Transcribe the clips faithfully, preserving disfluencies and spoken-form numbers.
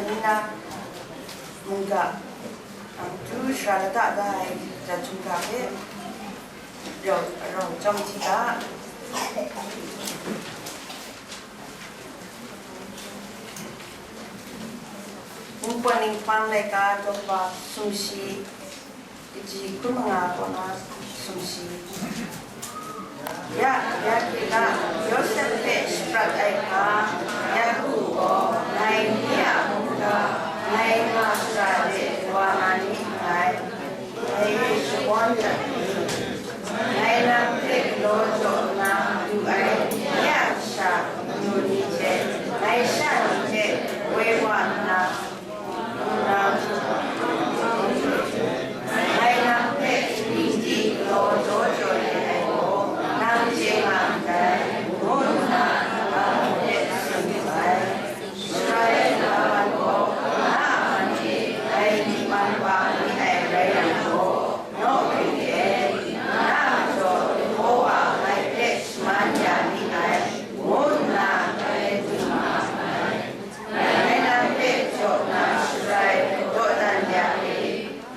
Ni na mungga, a, matu shara lata da ai jat hkungga hpe rau, rau chyawm hti ga. Ningpawt Ninghpang laika daw sumshi, kaji hkun manga kaw na sumshi. Ya, ya hte na, Yawsep hpe shaprat ai hka, Yaku gaw, ngai ni a mungga, ngai nga shara de wa na ni nngai. Ngai e shabawn dat ni, ngai nang hpe galaw jaw nna du ai ni a kasha manu ni hte, ngai sha ni hte woi wa nna, Ngai nang hpe ning di galaw jaw jaw re ai gaw, nang chye nga ndai, ngu nna nang hpe tsun wu ai. Israela laban gaw, na a man e dai myi man wa ni ai rai yang gaw, naw hkring e, na a majaw Yehova ngai hpe shaman ya ni ai, ngu nna ngai tsun ma ai. Ngai nang hpe jaw na sharai dawdan ya e,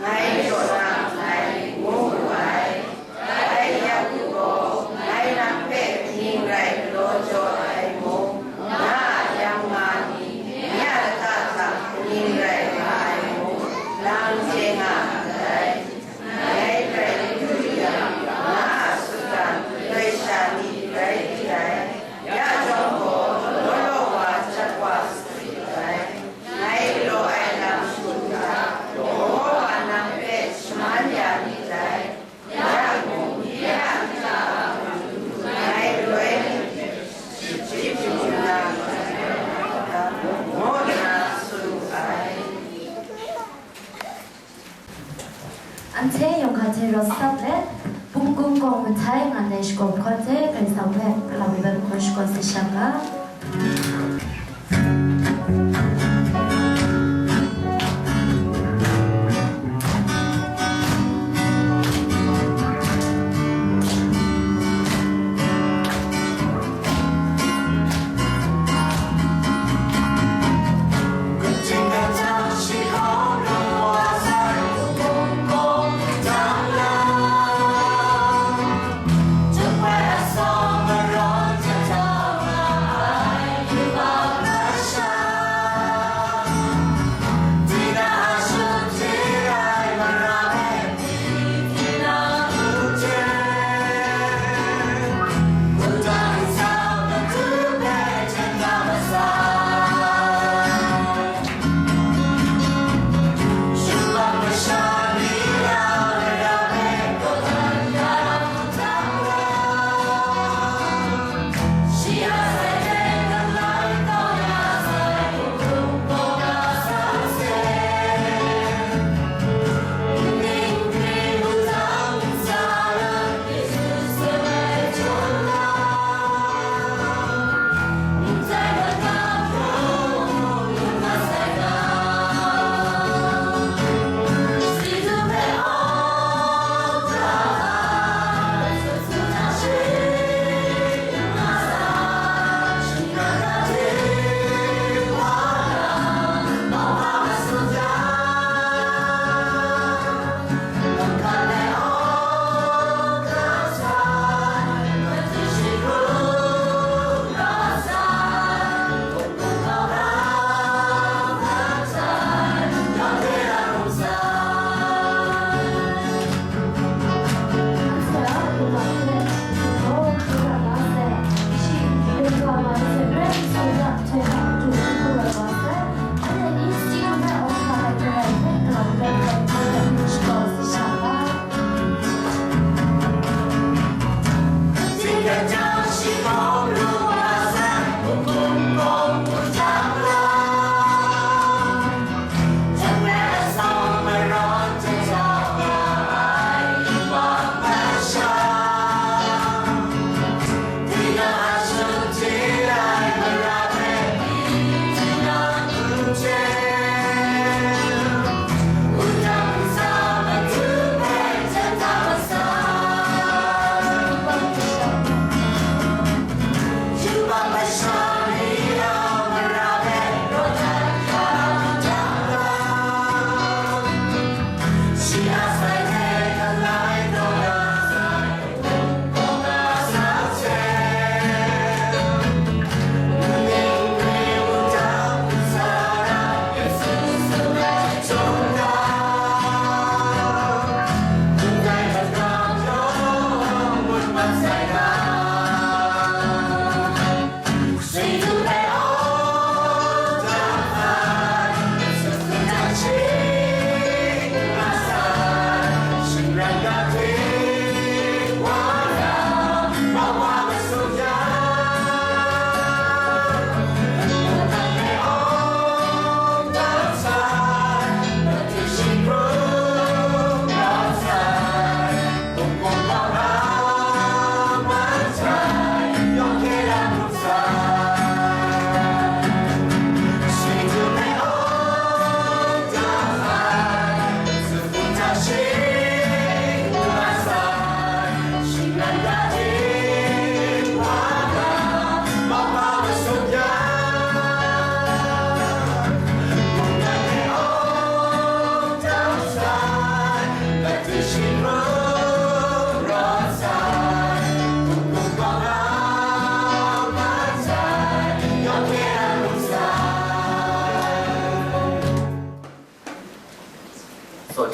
ngai jaw na nngai, ngu wu ai. Dai Yaku gaw, ngai nang hpe kaning rai galaw jaw ai mung, na a yang nga ni, nye a lata hta kaning rai nga ai mung, nang chye nga ndai. Ngai grai n du yang, na a sutgan grai sha ni rai rit ai. Ya jawng gaw, law law wa jat wa sa rit ai. Ngai galaw ai lam shangun hta, Yehova nang hpe shaman ya myit dai. Ya mung, ya nta a matu, ngai galoi myit, shachyip shachyum na, ngu nna tsun wu ai. Anhte yawng hka hte rawt sap let, Bungkung Kawng Mahtai nga ai shakawn hkawn hte Karai Kasang hpe lam ai hpe hkawn shakawn sa shang ga.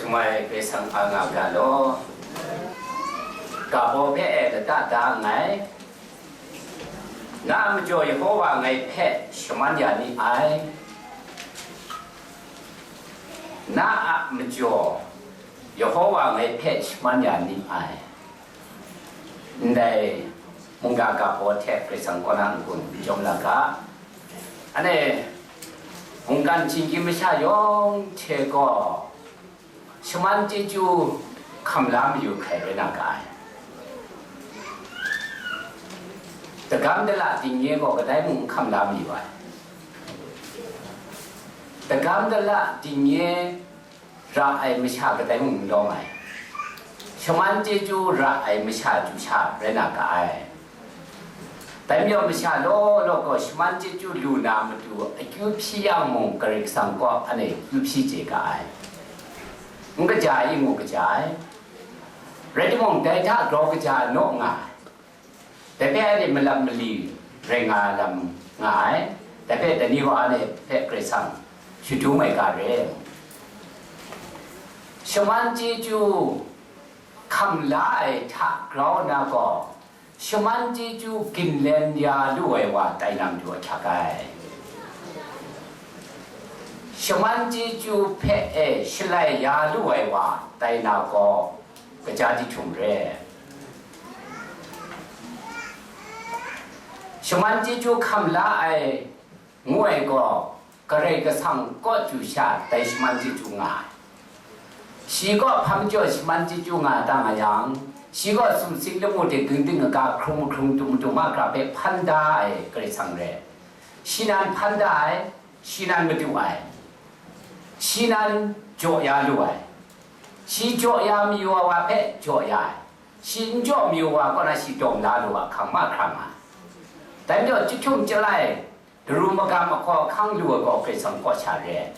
Mai Karai Kasang a nga ga law, ga baw hpe e lata da nngai. Na a majaw Yehova ngai hpe shaman ya ni ai. Na a majaw Yehova ngai hpe shaman ya ni ai. Ndai mungga ga baw hte Karai Kasang kaw na n-gun jawm la ga. Ane, mungkan htingkyim masha yawng hte gaw, shaman chyeju hkam la mayu hkrai rai na ga ai. Dagam dala dingnye gaw kadai mung n hkam la mayu ai. Dagam dala dingnye ra ai masha kadai mung n lawm ai. Shaman chyeju ra ai masha chyu sha rai na ga ai. Dai majaw masha law law gaw shaman chyeju lu na matu akyu hpyi yang mung, Karai Kasang kaw anhte kyu hpyi chye ga ai. N kaja i ngu kaja ai. Rai timung, dai hta grau kaja naw nga ai. Dai hpe anhte malap mali rai nga lam nga ai. Dai hpe dai ni wa anhte hpe Karai Kasang shadum ai ga re. Shaman chyeju hkam la ai hta grau na gaw, shaman chyeju ginlen ya lu ai wa tai na matu ahkyak ai. Shaman chyeju hpe e shalai ya lu ai wa tai na gaw, kaja jahtum re. Shaman chyeju hkam la ai ngu ai gaw, Karai Kasang kaw chyu sha dai shaman chyeju nga ai. Shi kaw hpa majaw shaman chyeju nga da nga yang, shi gaw sumsing lamu hte ging ding aga hkrung mahkrung tum matum mahkra hpe hpan da ai Karai Kasang re. Shi nan hpan da ai, shi nan madu ai, shi nan jaw ya lu ai, shi jaw ya mayu ai wa hpe jaw ya ai, shi n jaw mayu wa kaw na shi dawm la lu ai hkang mahkra nga ai. Dai majaw, chyahtum chyalai, daru magam ahkaw ahkang lu ai gaw Karai Kasang kaw sha re ai.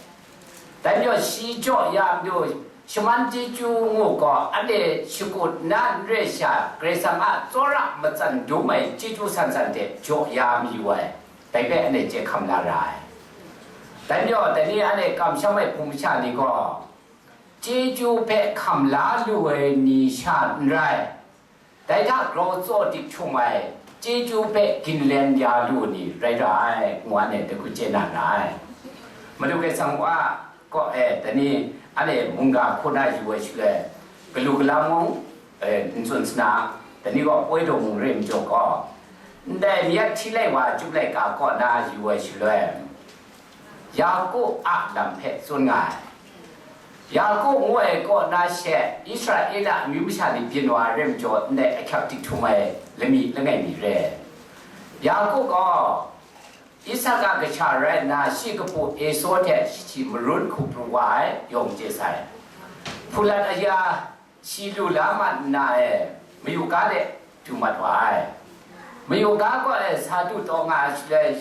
Dai majaw, shi jaw ya madu, shaman chyeju ngu gaw, anhte shakut na n re sha, Karai Kasang a tsawra matsan dum ai chyeju san san hte jaw ya mayu ai, dai hpe anhte chye hkam la ra ai. Dai majaw, dai ni anhte kamsham ai hpung masha ni gaw, chyeju hpe hkam la lu ai ni sha n rai, dai hta grau tsaw dik htum ai, chyeju hpe ginlen ya lu ni rai ra ai, ngu anhte dagwi chye na ra ai. Madu Karai Kasang wa kaw e, dai ni anhte mungga hku na yu ai shaloi, galu galang mung, e, n tsun sana, dai ni gaw poi daw mung re majaw gaw, ndai myit hti lai wa, chyum laika kaw na yu ai shaloi, Yaku a lam hpe tsun nga ai. Yaku ngu ai kaw na she, Israela amyu masha ni byin wa ai rai majaw, ndai ahkyak dik htum ai lami langai mi re. Yaku gaw Isak a kasha rai nna, shi kapu Esau hte shi marun hku pru wa ai, yawng chye sai. Hpulat aya shi lu la mat nna e, mayu ga de du mat wa ai. Mayu ga gaw e sa du taw nga ai shaloi,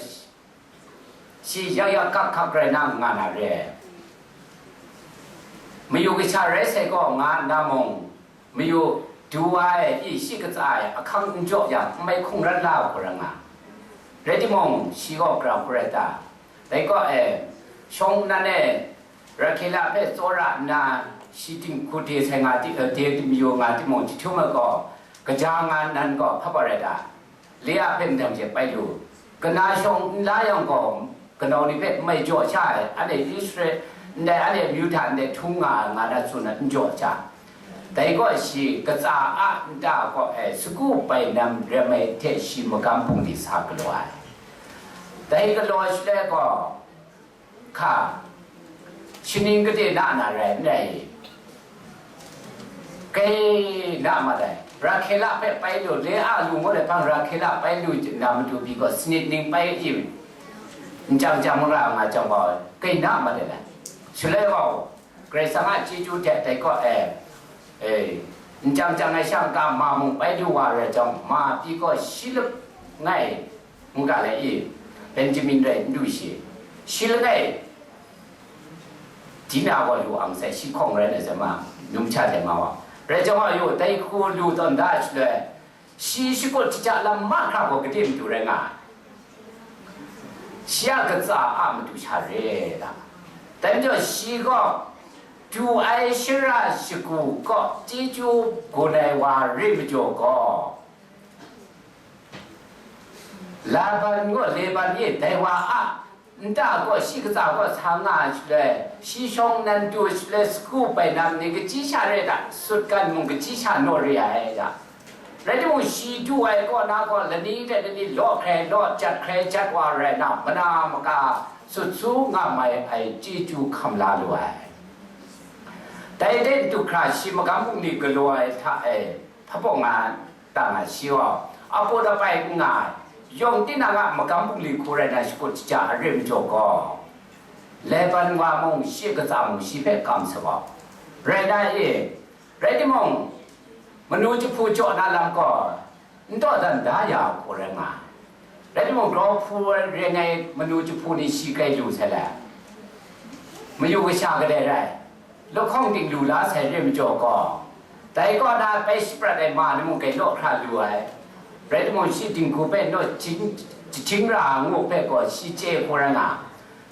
shi yak yak hkak hkak rai na nga na re. Mayu kasha rai sai gaw nga nna mung, mayu du wa ai i shi katsa ai ahkang n jaw yang, n mai hkungran la ai hku rai nga. Rai timung, shi gaw gara hku rai ta? Dai gaw e, shawng nnan e Rahkela hpe tsawra nna, shi dinghku de sai nga ti-, de mayu nga timung, chyahtum ai gaw, kaja nga nnan gaw hpa hpa rai ta? Lea hpe ndam she pai lu, kana shawng n la yang gaw, kanau ni hpe mai jaw sha ai, anhte Israel, ndai anhte amyu hta ndai htung nga ai, nga na tsun ai, n jaw sha. Dai gaw shi katsa a nta kaw e sagu bainam rem ai hte shi magam bungli sa galaw ai. Dai galaw shaloi gaw, hka, shaning gade na na rai n rai? Kai na mat ai. Rahkela hpe pai lu, Lea lu ngut ai hpang Rahkela pai lu na matu pyi gaw, sanit ning pai i, n chyang chyang mara nga chyang gaw, kai na mat ai. Shaloi gaw, Karai Kasang a chyeju hte dai gaw e, e, n chyang chyang ai shang ka ma mung pai du wa rai jang, ma pyi gaw shi langai, ngu ga lai i, Benjamin rai n du shi, shi langai, Dina gaw lu ang sai, shi hkawng rai na sai ma, numsha dai ma wa. Rai jang wa yu, dai hku lu tawn da ai shaloi, shi shakut shaja lam mahkra gaw gade matu rai nga ai. Shi a katsa a matu sha re da. Dai majaw shi gaw Du ai shara shagu kaw chyeju gun ai wa re majaw gaw, Laban ngu Laban e dai wa a nta gaw shi katsa gaw sa nga ai shaloi, shi shawng nan du ai shaloi, sagu bainam ni kachyi sha re ai hta, sutgan mung kachyi sha naw re ai hta. Rai timung, shi du ai kaw na gaw lani hte lani law hkrai law, jat hkrai jat wa rai na, mana maka sut su nga mai ai chyeju hkam la lu ai. Dai hte du hkra shi magam bungli galaw ai hta e, hpa baw nga tang ai shi gaw, apu dapai n nga ai, yawng tinang a magam bungli hku rai na shakut shaja ai re majaw gaw, Laban wa mung shi katsa mung shi hpe kam sa gaw, rai na e, rai timung, manu jahpu jaw na lam gaw, n dawdan da ya hku rai nga ai. Rai timung, grau hpu rai ngai manu jahpu ni shi grai lu sai le, mayu kasha kadai rai, lahkawng ting lu la sai re majaw gaw, dai kaw na bai shaprat ai ma ni mung grai law hkra lu ai. Rai timung, shi dinghku hpe naw jahting, jahting ra ngu hpe gaw shi chye hku rai nga.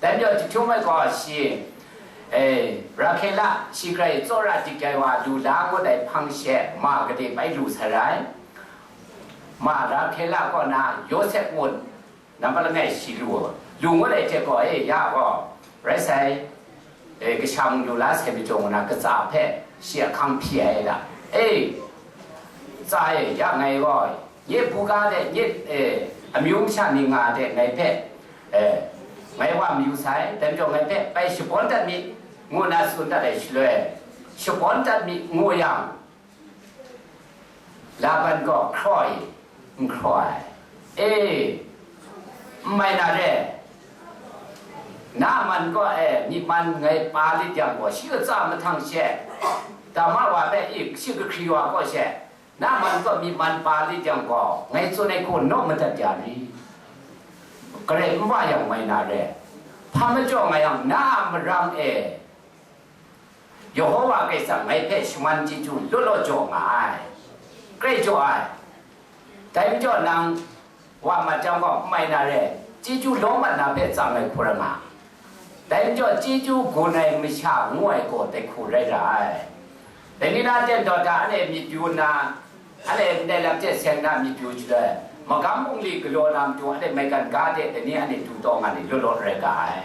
Dai majaw, jahtum ai gaw shi, e, Rahkela, shi grai tsawra dik ai wa lu la ngut ai hpang she ma gade bai lu sai rai. Ma Rahkela kaw na Yawsep ngut nampat langai shi lu, lu ngut ai hte gaw, e, ya gaw, rai sai, e, kasha mung lu la sai majaw ngu na, katsa hpe shi ahkang hpyi ai da. E, tsa e, ya ngai gaw, nye buga de, nye, e, amyu masha ni nga de ngai hpe, e, ngai wa mayu sai, dai majaw ngai hpe bai shabawn dat mi, ngu na tsun dat ai shaloi, shabawn dat mi ngu yang, Laban gaw hkraw i, n hkraw ai. E, n mai na re. Naaman kaw e myi man ngai pa lit yang gaw, shi katsa mahtang she, Tamar wa hpe i shi kahkri wa kaw she, Naaman kaw myi man pa lit yang gaw, ngai tsun ai hku naw madat ya ri? Grai n wa yang mai na re. Hpa majaw nga yang, na a marang e, Yehova Karai Kasang ngai hpe shaman chyeju law law jaw nga ai, grai jaw ai. Dai majaw nang wa mat jang gaw, n mai na re, chyeju lawm mat na hpe tsang ai hku rai nga. Dai majaw, chyeju gun ai masha ngu ai gaw dai hku rai ra ai. Dai ni na ten daw hta, anhte myit yu nna, anhte ndai lam hte seng na myit yu shaloi, magam bungli galaw na matu anhte maigan ga de dai ni anhte du taw nga ni law law rai ga ai.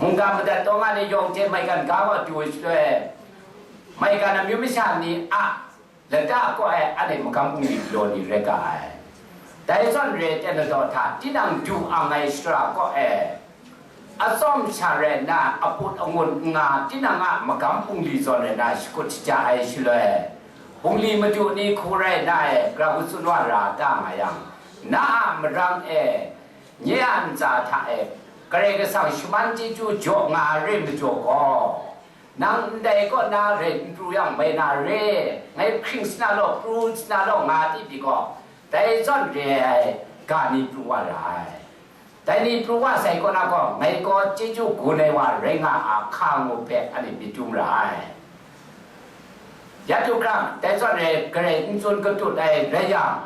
Mungga madat taw nga ni yawng hte maigan ga gaw du ai shaloi, maigan amyu masha ni a lata kaw e anhte magam bungli galaw ni rai ga ai. Dai zawn re ai ten ladaw hta, tinang du ang ai shara kaw e, atsawm sha rai nna, aput angun n nga, tinang a magam bungli zawn rai nna shakut shaja ai shaloi, bungli madu ni hku rai nna e, gara hku tsun wa ra da nga yang, na a marang e, nye a ntsa hta e, Karai Kasang shaman chyeju jaw nga ai re majaw gaw, nang ndai kaw na rai n pru yang, mai na re, ngai hpring sa na law, pru sa na law, nga di pyi gaw, dai zawn re ai ga ni pru wa ra ai. Dai ni pru wa sai kaw na gaw, ngai gaw chyeju gun ai wa rai nga a hka ngu hpe anhte myit dum ra ai. Ya du hkra, dai zawn re ai Karai n tsun katut ai rai yang,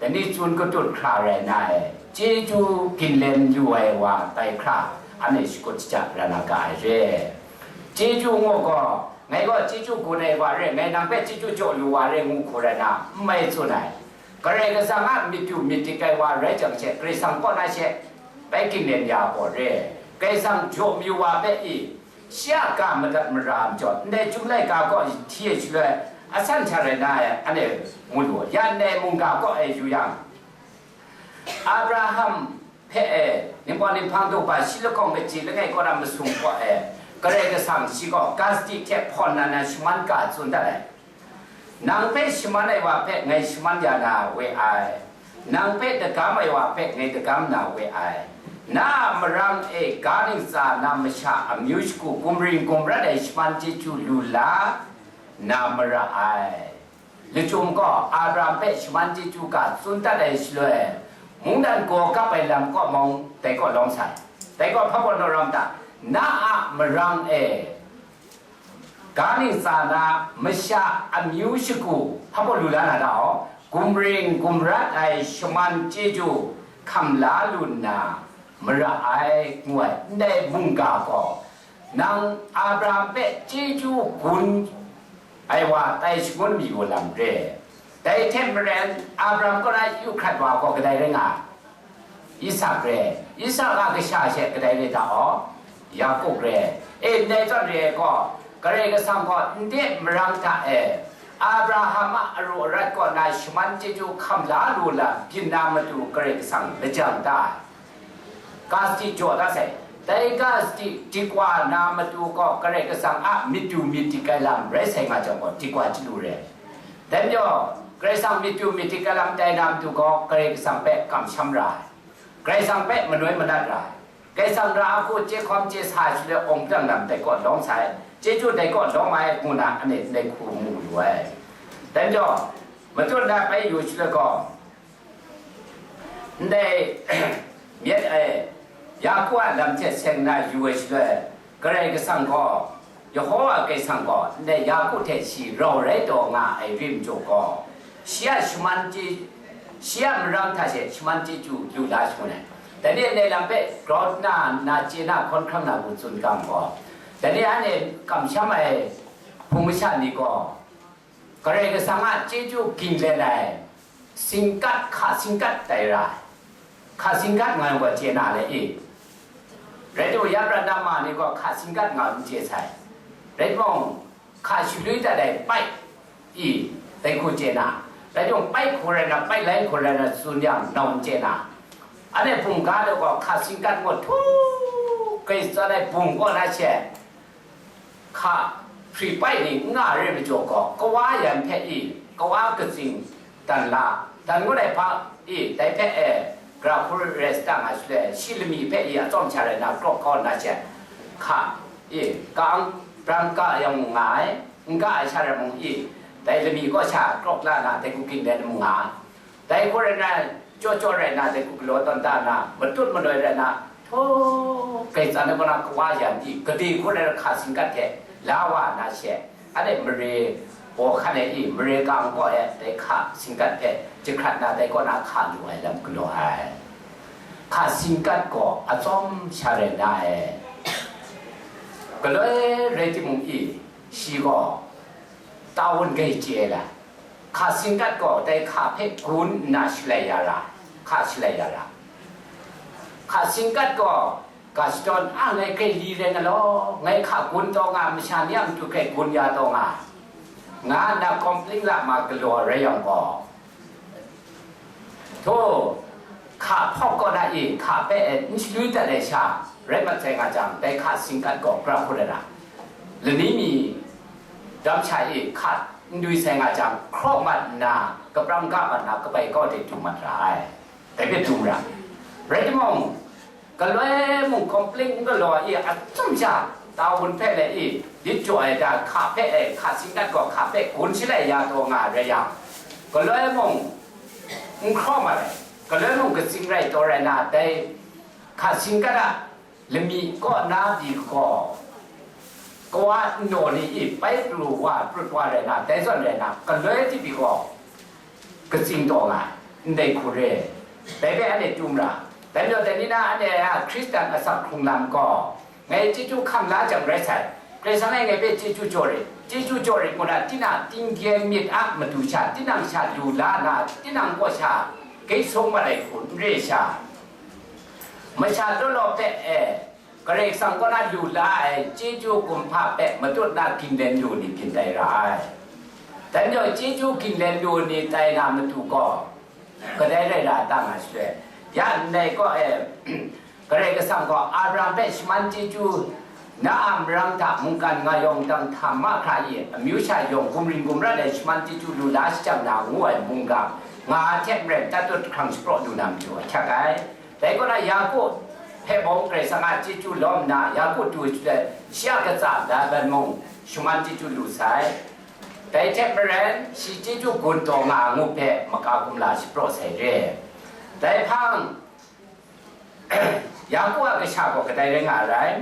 dai ni tsun katut hkra rai na e, chyeju ginlen yu ai wa tai hkra, anhte shakut shaja ra na ga ai re. Chyeju ngu gaw, ngai gaw chyeju gun ai wa re, ngai nang hpe chyeju jaw lu wa re ngu hku rai na, n mai tsun ai. Karai Kasang a myit du myit dik ai wa rai jang she, Karai Kasang kaw na she bai ginlen ya gaw re. Karai Kasang jaw mayu wa hpe i, shi a ga madat mara majaw, ndai Chyum laika kaw hti ai shaloi, asan hta rai na ai, anhte ngu lu, ya ndai mungga kaw e yu yang, Abraham hpe e, Ningpawt Ninghpang Daw Ba shi lahkawng kaji langai kaw na masum kaw e, Karai Kasang shi gaw Kasti hte hpawn na na shaman ga tsun dat ai. Nang hpe shaman ai wa hpe ngai shaman ya na we ai, nang hpe dagam ai wa hpe ngai dagam na we ai. Na a marang e ga ntsa na masha amyu shagu gumring gumrat ai shaman chyeju lu la na mara ai. Lachyum gaw Abraham hpe shaman chyeju ga tsun dat ai shaloi, mungdan gaw kap ai lam kaw mung dai kaw lawm sai. Dai gaw hpa gaw naw ram ta, na a marang e, ga ntsa na masha amyu shagu hpa gaw lu la na ta aw, gumring gumrat ai shaman chyeju hkam la lu nna mara ai, ngu ai, ndai mungga gaw Nang Abraham hpe chyeju gun ai wa tai shangun mayu lam re. Dai hte maren, Abraham kaw na yu hkrat wa gaw kadai rai nga ai? Isak re. Isak a kasha she kadai rai ta aw? Yaku re. E, ndai zawn re ai gaw, Karai Kasang gaw nde marang hta e Abraham a aru arat kaw na shaman chyeju hkam la lu lam byin na matu Karai Kasang lajang da ai. Ga sadi jaw da sai. Dai ga sadi dik wa na matu gaw Karai Kasang a myit du myit dik ai lam rai sai nga jang gaw, dik wa chyalu re. Dai majaw, Karai Kasang myit du myit dik ai lam tai na matu gaw, Karai Kasang hpe kamsham ra ai. Karai Kasang hpe manoi manat ra ai. Karai Kasang ra a hku chye hkawm chye sa ai shaloi, awng padang lam dai kaw lawm sai, chyeju dai kaw lawm ai ngu na, anhte ndai hku mu lu ai. Dai majaw, matut na bai yu shaloi gaw, ndai myit ai, Yaku a lam hte seng na yu ai shaloi, Karai Kasang gaw, Yehowa Karai Kasang gaw ndai Yaku hte shi rau rai taw nga ai rim jaw gaw, shi a shaman chye, shi a marang hta she shaman chyeju lu la shangun ai. Dai ni ndai lam hpe grau na nna chye na hkawn hkrang na hku tsun ga mu gaw, dai ni anhte kamsham ai hpung masha ni gaw, Karai Kasang a chyeju ging let ai, singkat, hka singkat tai ra ai. Hka singkat nga ai gaw chye na le i? Rai timung, ya prat na ma ni gaw hka singkat nga n chye sai. Rai timung, hka shaloi dat ai pai i, dai hku chye na. Rai timung, pai hku rai na, pai lai hku rai na, tsun yang, nau n chye na. Anhte bum ga daw gaw, hka singkat ngut htu kai tsan ai bum kaw na she, hka hpri pai ni n nga ai rai majaw gaw, kawa yan hpe i, kawa katsing dan la, dan ngut ai hpa i, dai hpe e, gara hku rai sa ta nga shaloi, shi lami hpe i, atsawm sha rai na, krawk kau nna she, hka i, ka ang, brang ka yang mung nga ai, n ga ai sha rai mung i, dai lami kaw sha krawk la na, dai hku ging let mung nga ai. Dai hku rai na, chyaw chyaw rai na, dai hku galaw tawn da na, matut manoi rai na, htu kai tsan ai kaw na kawa yan i, gade hku rai na hka singkat hte la wa na she, anhte mare baw hkan ai i, mare kang gaw e, dai hka singkat hpe jahkrat na, dai kaw na hka lu ai lam galaw ai. Hka singkat gaw atsawm sha rai na e, galoi rai timung i, shi gaw tawun gai chye ai lam. Hka singkat gaw dai hka hpe gun nna shalai ya ra, hka shalai ya ra. Hka singkat gaw, ga shadawn a, ngai grai li rai nga law, ngai hka gun taw nga, masha ni a matu grai gun ya taw nga, nga nna complain la ma galaw rai yang gaw, htu, hka hpawk kaw na i, hka hpe e n shalwi dat ai sha rai mat sai nga jang, dai hka singkat gaw gara hku rai na, lani mi dam sha i hka n dwi sai nga jang, hkraw mat nna, kaprang ga mat nna, kabai kau de du mat ra ai. Dai hpe du mara. Rai timung, galoi mung complain n galaw ai i, atsawm sha, tawun hpe le i, lit jaw ai da, hka hpe e, hka singkat gaw hka hpe gun shalai ya taw nga rai yang, galoi mung n hkraw mat ai, galoi mung katsing rai taw rai na, dai hka singkat a lami kaw na pyi gaw, kawa nnaw ni i bai pru wa, prut wa rai na, dai zawn rai na, galoi hte pyi gaw, katsing taw nga ai, ndai hku re. Dai hpe anhte tu mara. Dai majaw, dai ni na anhte a Hkristan asak hkrung lam gaw, ngai chyeju hkam la jang rai sai. Karai Kasang e ngai hpe chyeju jaw rit, chyeju jaw rit ngu na, tinang tinggen myit a matu sha, tinang sha lu la na, tinang kaw sha grai sung mat ai hku n re sha, masha law law hpe e, Karai Kasang kaw na lu la ai chyeju kumhpa hpe matut na ginglen lu ni byin tai ra ai. Dai majaw, chyeju ginglen lu ni tai na matu gaw, kadai rai ra ta nga shaloi, ya ndai kaw e, Karai Kasang gaw Abraham hpe shaman chyeju, na a marang hta mungkan nga yawng dang hta mahkra i, amyu sha yawng gumring gumrat ai shaman chyeju lu la shajang na ngu ai mungga nga hte maren tatut hkrang shapraw lu na matu ahkyak ai. Dai kaw na, Yaku hpe mung Karai Kasang a chyeju lawm nna, Yaku du shaloi, shi a katsa Laban mung shaman chyeju lu sai. Dai hte maren, shi chyeju gun taw nga ai ngu hpe maka kumla shapraw sai re. Dai hpang, Yaku a kasha gaw kadai rai nga ai rai?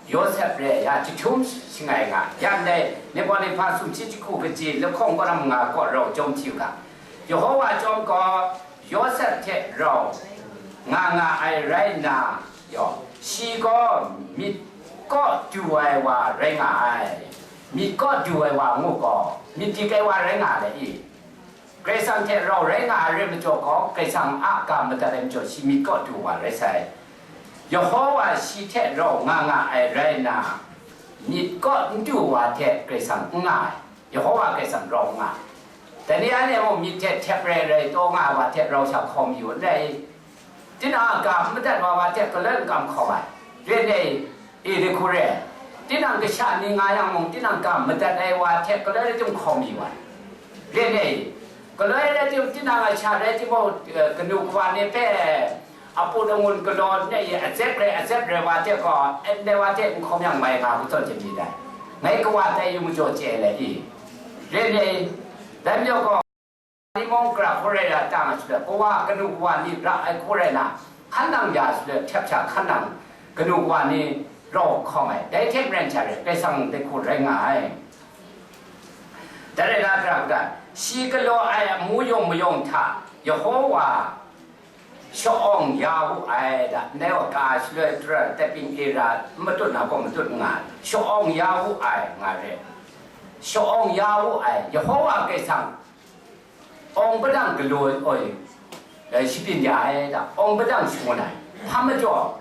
Yawsep re, ya jahtum shangai nga, ya ndai Nihpaw Ninghpa sumshi jahku kaji lahkawng kaw na manga kaw rau jawm hti u ga, Yehova chyawm gaw Yawsep hte rau nga nga ai rai nna, yaw, shi gaw myit Kaw du ai wa rai nga ai. Myit kaw du ai wa ngu gaw, myit dik ai wa rai nga ai i? Karai Kasang hte rau rai nga ai rai majaw gaw, Karai Kasang a ga madat ai majaw, shi myit kaw du wa rai sai. Yehowa shi hte rau nga nga ai rai nna, myit kaw n du wa hte Karai Kasang n nga ai. Yehowa Karai Kasang rau n nga ai. Dai ni anhte mung myit hte htep rai rai taw nga ai wa hte rau sha hkawm yu n rai. Tinang a ga n madat wa wa hte galoi n kam hkawm ai. Re ai, e, dai hku re ai. Tinang kasha ni nga yang mung, tinang ga n madat ai wa hte galoi rai tim hkawm yu ai. Re ai, galoi rai tim, tinang a sha rai timung, eh, kanu kawa ni hpe a put angun galaw n ai, a zep rai, a zep rai wa hte gaw, ndai wa hte n hkawm yang mai nga, hku tawn chye myit dai. Ngai kawa tai yu majaw chye ai le i? Re ai, dai majaw gaw, ni mung gara hku rai ra ta nga shaloi, kawa kanu kawa ni ra ai hku rai na, hkan nang ya shaloi, htep sha hkan nang kanu kawa ni rau hkawm ai. Dai hte maren sha re, Karai Kasang dai hku rai nga ai. Dai rai na, gara gara, shi galaw ai amu yawng mayawng hta Yehowa sha-awng ya wu ai da, ndai wa ka shaloi tura, tapping era n matut na gaw matut nga ai. Sha-awng ya wu ai nga re. Sha-awng ya wu ai, Yehowa Karai Kasang awng padang galaw oi, eh, shapyin ya ai da, awng padang shangun ai. Hpa majaw,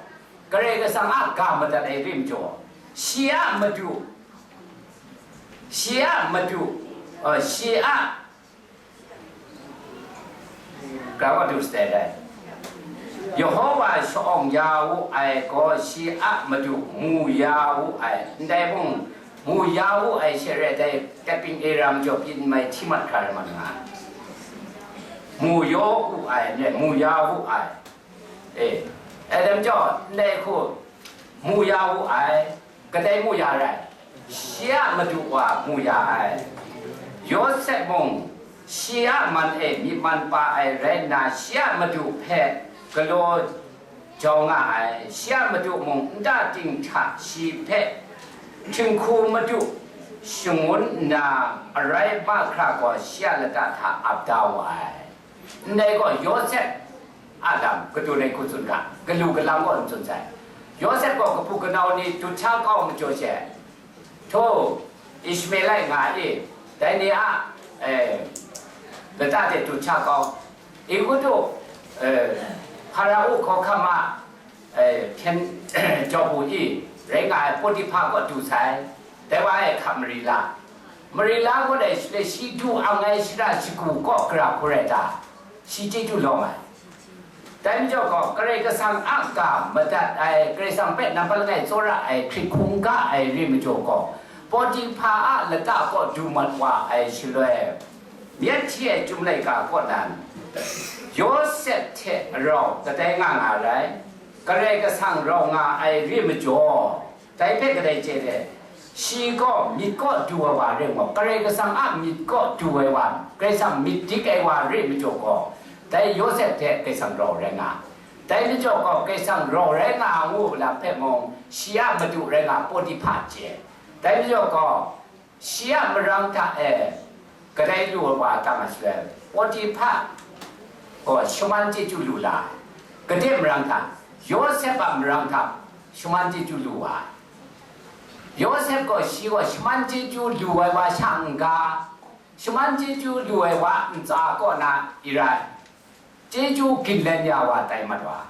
Karai Kasang a ga madat ai rai majaw, shi a madu, shi a madu, eh, shi a Ga wa du sade dai. Yehowa sha-awng ya wu ai gaw, shi a madu mu ya wu ai, ndai mung mu ya wu ai she re, dai tapping era majaw byin mai hti mat hkra rai mat nga ai. Mu ya wu ai, ne, mu ya wu ai. E, Adam jaw ndai hku mu ya wu ai. Kadai mu ya rai? Shi a madu wa mu ya ai. Yawsep mung, shi a man e myit man pa ai rai nna, shi a madu hpe galaw jau nga ai. Shi a madu mung nta ting hta shi hpe htinghku madu shangun nna, arai mahkra gaw shi a lata hta ap da wa ai. Ndai gaw, Yawsep a lam kadun ai hku tsun ga, galu galang gaw n tsun sai. Yawsep gaw kabu kanau ni dut sha kau majaw she, htaw, Ishmaelite nga i, dai ni a, eh, lata de dut sha kau. Egutu, eh, Hparao hkawhkam a, eh, hpyen jau bu i rai nga ai Potiphar kaw du sai. Dai wa e hkap mari la. Mari la gaw dai shaloi, shi du ang ai shara shagu kaw gara hku rai ta? Shi chyeju lawm ai. Dai majaw gaw, Karai Kasang a ga madat ai, Karai Kasang hpe nampat langai tsawra ai hkrit hkungga ai rai majaw gaw, Potiphar a lata kaw du mat wa ai shaloi, myit hti ai Chyum laika kaw nan, Yawsep hte rau kadai nga nga rai, Karai Kasang rau nga ai rai majaw, dai hpe kadai chye re, shi gaw myit kaw du ai wa rai nme, Karai Kasang a myit kaw du ai wa, Karai Kasang myit dik ai wa rai majaw gaw, dai Yawsep hte Karai Kasang rau rai nga. Dai majaw gaw, Karai Kasang rau rai nga ngu lam hpe mung, shi a madu rai nga Potiphar chye. Dai majaw gaw, shi a marang hta e kadai lu ai wa ta nga shaloi, Potiphar gaw shaman chyeju lu la ai. Gade marang hta? Yawsep a marang hta shaman chyeju lu wa ai. Yawsep gaw shi gaw shaman chyeju lu ai wa sha n-ga, shaman chyeju lu ai wa ntsa kaw na i rai, chyeju ginlen ya wa tai mat wa.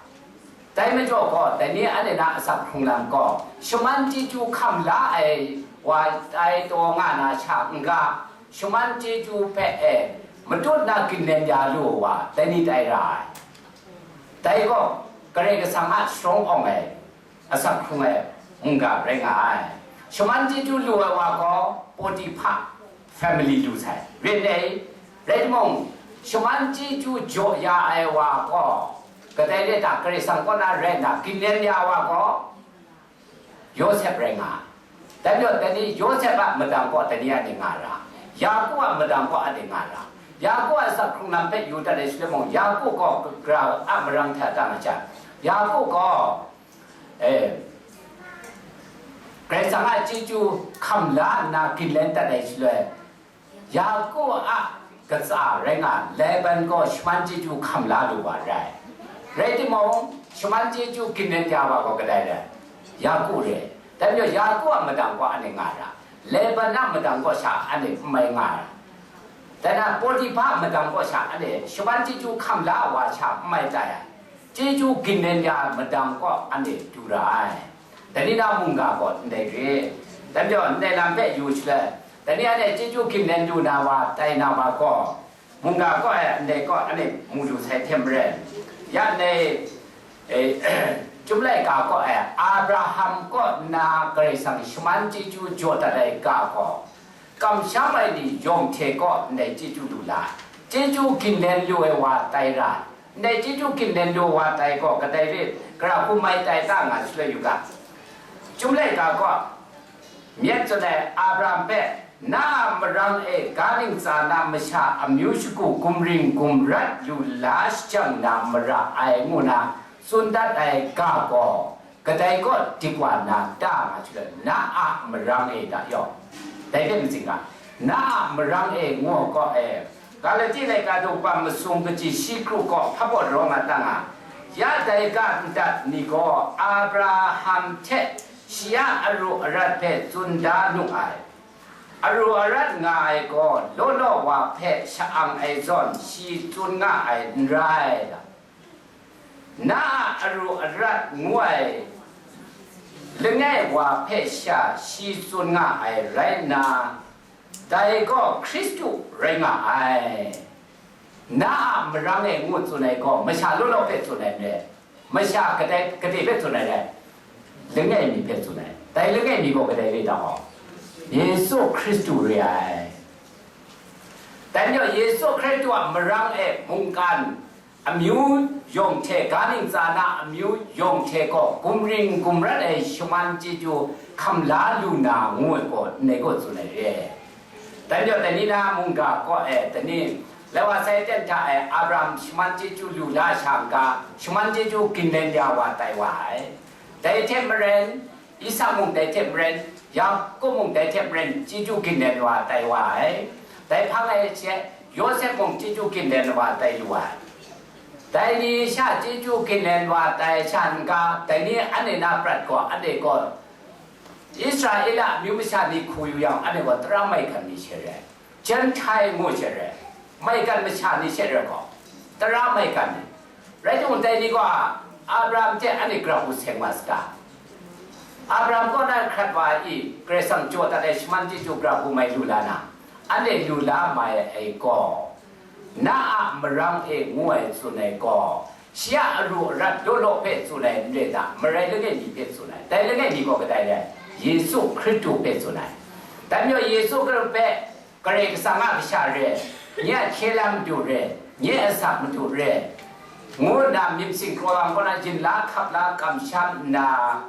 Dai majaw gaw, dai ni anhte na asak hkrung lam gaw, shaman chyeju hkam la ai wa tai taw nga na sha n-ga, shaman chyeju hpe e matut na ginlen ya lu ai wa, dai ni tai ra ai. Dai gaw, Karai Kasang a sharawng awng ai, asak hkrung ai mungga rai nga ai. Shaman chyeju lu ai wa gaw Potiphar family lu sai. Rai nme, rai timung, shaman chyeju jaw ya ai wa gaw, kadai le ta Karai Kasang kaw na rai nna, ginlen ya wa gaw Yawsep rai nga ai. Dai majaw, dai ni Yawsep a madang gaw dai ni anhte nga ra, Yaku a madang gaw anhte nga ra. Yaku a asak hkrung lam hpe yu dat ai shaloi mung, Yaku gaw gara a marang hta ta nga jang, Yaku gaw, e, Karai Kasang a chyeju hkam la nna ginlen dat ai shaloi, Yaku a katsa rai nga Laban gaw shaman chyeju hkam la lu wa rai. Rai timung, shaman chyeju ginlen ya wa gaw kadai rai? Yaku rai. Dai majaw, Yaku a madang gaw anhte nga ra, Laban a madang gaw sha anhte n mai nga ra, dai na Pawtifa a madang gaw sha anhte shaman chyeju hkam la ai wa sha n mai tai ai, chyeju ginlen ya ai madang gaw anhte du ra ai. Dai ni na mungga gaw ndai re, dai majaw ndai lam hpe yu shaloi, dai ni anhte chyeju ginlen du na wa tai na wa gaw, mungga kaw e ndai kaw anhte mu lu sai hte maren, ya ndai, e, Chyum laika kaw e Abraham kaw nna Karai Kasang shaman chyeju jaw dat ai ga gaw, kamsham ai ni yawng hte kaw ndai chyeju lu la, chyeju ginlen lu ai wa tai ra, ndai chyeju ginlen lu ai wa tai gaw, kadai re, gara hkum mai tai ta nga shaloi yu ga. Chyum laika kaw, myit tsun ai Abraham hpe, na a marang e ga ntsa na masha amyu shagu gumring gumrat lu la shajang na mara ai, ngu na tsun dat ai ga gaw, kadai kaw dik wa nna ta nga shaloi, na a marang e ta yawng, dai hpe matsing ga, na a marang e ngu ai kaw e, Galati laika daw kaba masum kaji shi kru kaw hpa baw rawng a ta nga, ya dai ga ndat ni gaw Abraham hte shi a aru arat hpe tsun da nu ai. Aru arat nga ai gaw, law law wa hpe sha-ang ai zawn shi tsun nga ai n rai. Na a aru arat ngu ai langai wa hpe sha shi tsun nga ai rai nna, dai gaw Hkristu rai nga ai. Na a marang e ngu tsun ai gaw, masha law law hpe tsun ai n rai, masha kadai, kadai hpe tsun ai rai, langai mi hpe tsun ai. Dai langai mi gaw kadai re ta gaw, Yesu Hkristu re ai. Dai majaw, Yesu Hkristu a marang e mungkan amyu yawng hte, ga ntsa na amyu yawng hte gaw gumring gumrat ai shaman chyeju hkam la lu na ngu ai gaw, ndai gaw tsun ai re. Dai majaw, dai ni na mungga kaw e, dai ni, lai wa sai ten hta e, Abraham shaman chyeju lu la sha n ga, shaman chyeju ginlen ya wa tai wa ai. Dai hte maren, Isak mung dai hte maren, Yaku mung dai hte maren, chyeju ginlen wa tai wa ai. Dai hpang e she, Yawsep mung chyeju ginlen wa tai lu ai. Dai ni sha chyeju ginlen wa tai sha n ga, dai ni anhte na prat gaw, anhte gaw Israela amyu masha ni hku yu yang, anhte gaw tara maigan ni she re ai, Gentile ngu she re ai, maigan masha ni she re gaw, tara maigan ni. Rai timung, dai ni gaw Abraham hte anhte gara hku seng wa saga? Abraham kaw na hkrat wa ai i, Karai Kasang jaw dat ai shaman chyeju gara hku mai lu la na, anhte lu la mai ai gaw, na a marang e ngu ai tsun ai gaw, shi a aru arat law law hpe tsun ai n rai ta, marai langai mi hpe tsun ai. Dai langai mi gaw kadai rai? Yesu Hkristu hpe tsun ai. Dai majaw, Yesu Hkristu hpe Karai Kasang a kasha re, nye a hkye la madu re, nye a asak madu re, ngu nna myit singkrawng kaw na yin la hkap la kamsham nna,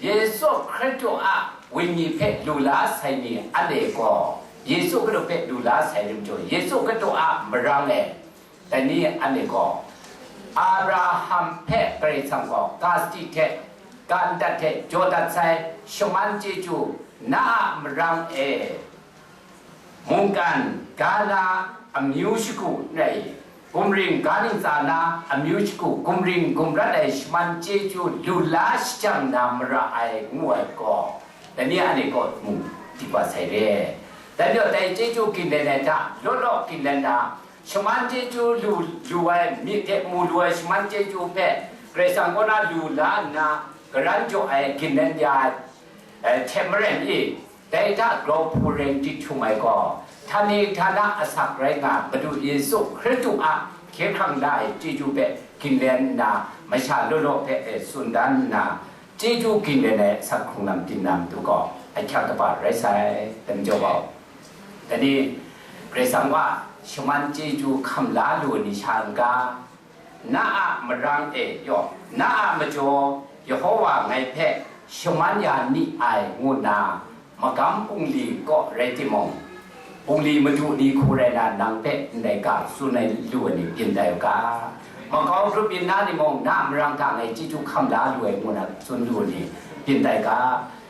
Yesu Hkristu a wenyi hpe lu la sai ni anhte gaw, Yesu Hkristu hpe lu la sai ni majaw, Yesu Hkristu a marang e, dai ni anhte gaw, Abraham hpe Karai Kasang gaw ga sadi hte, ga ndat hte jaw dat sai, shaman chyeju na a marang e, mungkan ga na amyu shagu n rai, gumring ga ntsa na amyu shagu gumring gumrat ai shaman chyeju lu la shajang na mara ai, ngu ai gaw, dai ni anhte gaw mu dik wa sai re. Dai majaw, dai chyeju ginlen ai hta law law ginlen na, shaman chyeju lu, lu ai, myit hte mu lu ai shaman chyeju hpe Karai Kasang kaw na lu la nna, garan jaw ai, ginlen ya ai, eh, hte maren i, dai hta grau hpu rai di htum ai gaw, htani htana asak rai nga, Madu Yesu Hkristu a hkye hkrang la ai chyeju hpe ginlen nna, masha law law hpe e tsun dan nna, chyeju ginlen ai asak hkrung lam byin na matu gaw, ahkyak kaba rai sai, dai majaw gaw, dai ni, Karai Kasang wa shaman chyeju hkam la lu ni sha n ga, na a marang e yaw, na a majaw Yehova ngai hpe shaman ya ni ai, ngu nna, magam bungli kaw rai timung, bungli madu ni hku rai na, nang hpe ndai ga tsun ai lu ai ni byin tai u ga, makau grup byin na ni mung, na a marang hta ngai chyeju hkam la lu ai, ngu na tsun lu ai ni byin tai ga,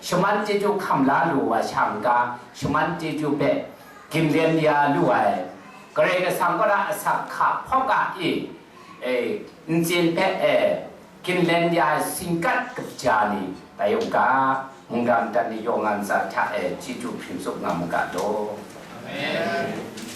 shaman chyeju hkam la lu wa sha n ga, shaman chyeju hpe ginlen ya lu ai, Karai Kasang kaw na asak hka hpawk a i, e, ntsin hpe, e, ginlen ya ai singkat kaja ni tai u ga, Mungdan dan ni yawng nga ntsa hta e chyeju hpring tsup nga mu ga law. Amen.